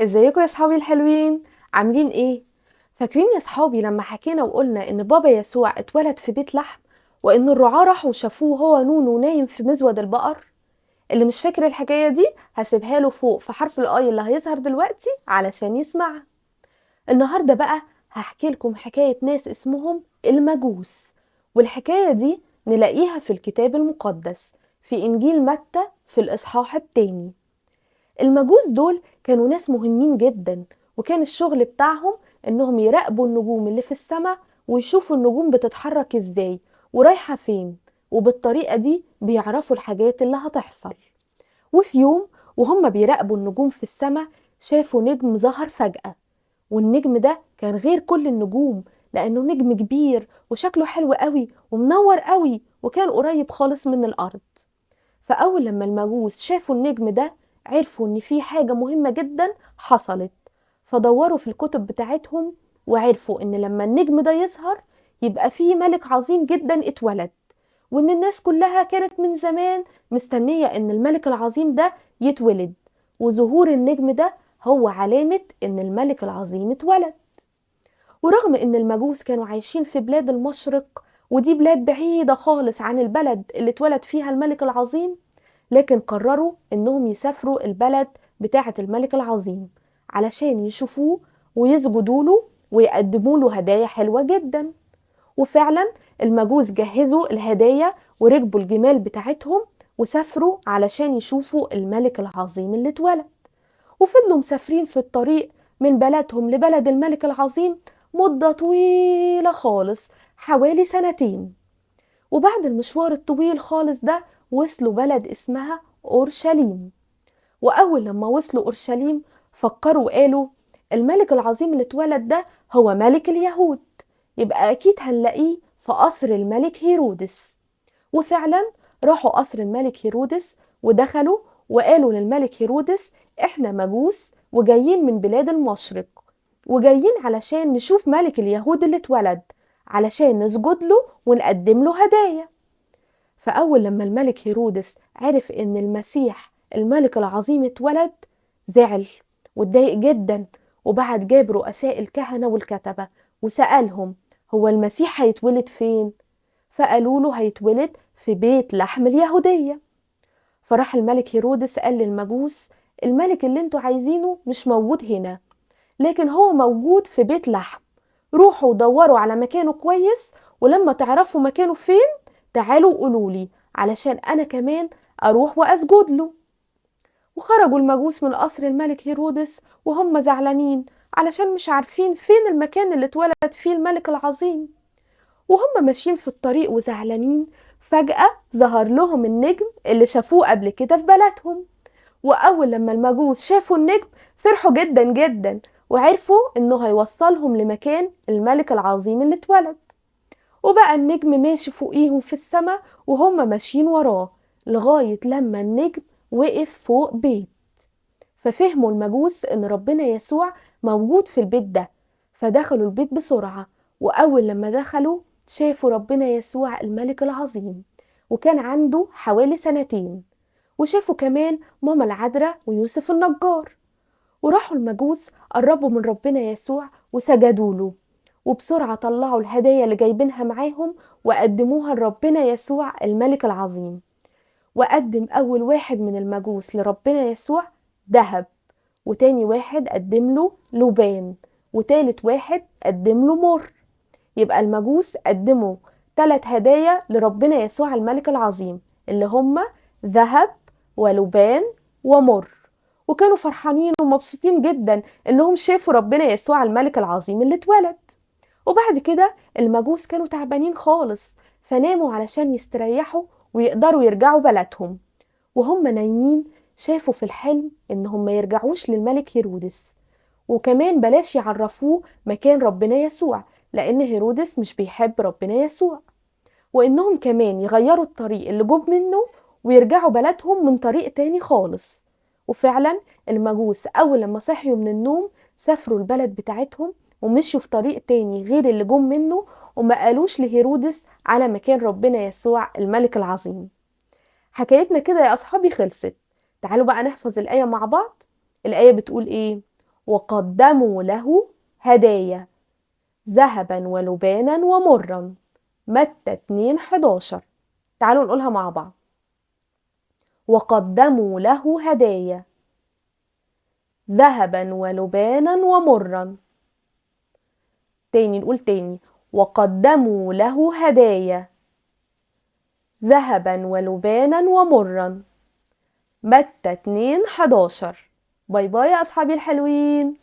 ازيكم يا صحابي الحلوين؟ عاملين ايه؟ فاكرين يا صحابي لما حكينا وقلنا ان بابا يسوع اتولد في بيت لحم وان الرعاة راحوا وشافوه هو نونو نايم في مزود البقر؟ اللي مش فاكر الحكاية دي هسيبها له فوق في حرف ال i اللي هيظهر دلوقتي علشان يسمعها. النهاردة بقى هحكي لكم حكاية ناس اسمهم المجوس، والحكاية دي نلاقيها في الكتاب المقدس في إنجيل متى في الإصحاح الثاني. المجوس دول كانوا ناس مهمين جدا، وكان الشغل بتاعهم إنهم يراقبوا النجوم اللي في السماء ويشوفوا النجوم بتتحرك إزاي ورايحة فين، وبالطريقة دي بيعرفوا الحاجات اللي هتحصل. وفي يوم وهم بيراقبوا النجوم في السماء شافوا نجم ظهر فجأة، والنجم ده كان غير كل النجوم لأنه نجم كبير وشكله حلو قوي ومنور قوي وكان قريب خالص من الأرض. فأول لما المجوس شافوا النجم ده عرفوا إن في حاجة مهمة جدا حصلت، فدوروا في الكتب بتاعتهم وعرفوا إن لما النجم ده يظهر يبقى في ملك عظيم جدا اتولد، وإن الناس كلها كانت من زمان مستنية إن الملك العظيم ده يتولد، وظهور النجم ده هو علامة إن الملك العظيم اتولد. ورغم إن المجوس كانوا عايشين في بلاد المشرق، ودي بلاد بعيدة خالص عن البلد اللي اتولد فيها الملك العظيم، لكن قرروا إنهم يسافروا البلد بتاعة الملك العظيم علشان يشوفوه ويسجدوا له ويقدموا له هدايا حلوة جدا. وفعلا المجوس جهزوا الهدايا وركبوا الجمال بتاعتهم وسافروا علشان يشوفوا الملك العظيم اللي اتولد. وفضلوا مسافرين في الطريق من بلدهم لبلد الملك العظيم مدة طويلة خالص، حوالي سنتين. وبعد المشوار الطويل خالص ده وصلوا بلد اسمها أورشليم. وأول لما وصلوا أورشليم فكروا وقالوا الملك العظيم اللي اتولد ده هو ملك اليهود، يبقى أكيد هنلاقيه في قصر الملك هيرودس. وفعلا راحوا قصر الملك هيرودس ودخلوا وقالوا للملك هيرودس احنا مجوس وجايين من بلاد المشرق، وجايين علشان نشوف ملك اليهود اللي اتولد علشان نسجد له ونقدم له هدايا. فأول لما الملك هيرودس عرف إن المسيح الملك العظيم اتولد زعل واتضايق جدا، وبعد جاب رؤساء الكهنة والكتبة وسألهم هو المسيح هيتولد فين؟ فقالوا له هيتولد في بيت لحم اليهودية. فراح الملك هيرودس قال للمجوس الملك اللي انتوا عايزينه مش موجود هنا، لكن هو موجود في بيت لحم، روحوا دوروا على مكانه كويس، ولما تعرفوا مكانه فين تعالوا قولوا لي علشان أنا كمان أروح وأسجد له. وخرجوا المجوس من قصر الملك هيرودس وهم زعلانين علشان مش عارفين فين المكان اللي اتولد فيه الملك العظيم. وهم ماشيين في الطريق وزعلانين فجأة ظهر لهم النجم اللي شافوه قبل كده في بلدهم. وأول لما المجوس شافوا النجم فرحوا جدا جدا وعرفوا إنه هيوصلهم لمكان الملك العظيم اللي اتولد. وبقى النجم ماشي فوقيهم في السماء وهم ماشيين وراه لغاية لما النجم وقف فوق بيت. ففهموا المجوس إن ربنا يسوع موجود في البيت ده، فدخلوا البيت بسرعة. وأول لما دخلوا شافوا ربنا يسوع الملك العظيم، وكان عنده حوالي سنتين. وشافوا كمان ماما العذراء ويوسف النجار. وراحوا المجوس قربوا من ربنا يسوع وسجدوا له، وبسرعة طلعوا الهدايا اللي جايبينها معاهم وقدموها لربنا يسوع الملك العظيم. وقدم أول واحد من المجوس لربنا يسوع ذهب، وتاني واحد قدم له لبان، وتالت واحد قدم له مر. يبقى المجوس قدموا 3 هدايا لربنا يسوع الملك العظيم اللي هم ذهب ولبان ومر. وكانوا فرحانين ومبسوطين جدا انهم شافوا ربنا يسوع الملك العظيم اللي اتولد. وبعد كده المجوس كانوا تعبانين خالص، فناموا علشان يستريحوا ويقدروا يرجعوا بلدهم. وهم نايمين شافوا في الحلم انهم ما يرجعوش للملك هيرودس، وكمان بلاش يعرفوه مكان ربنا يسوع لان هيرودس مش بيحب ربنا يسوع، وانهم كمان يغيروا الطريق اللي جم منه ويرجعوا بلدهم من طريق تاني خالص. وفعلا المجوس اول لما صحيوا من النوم سافروا البلد بتاعتهم ومشوا في طريق تاني غير اللي جم منه، وما قالوش لهيرودس على مكان ربنا يسوع الملك العظيم. حكايتنا كده يا أصحابي خلصت. تعالوا بقى نحفظ الآية مع بعض. الآية بتقول إيه؟ وقدموا له هدايا ذهبا ولبانا ومرا، متى 2:11. تعالوا نقولها مع بعض. وقدموا له هدايا ذهبا ولبانا ومرا. تاني، نقول تاني، وقدموا له هدايا ذهبا ولبانا ومرا، متى 2:11. باي باي يا أصحابي الحلوين.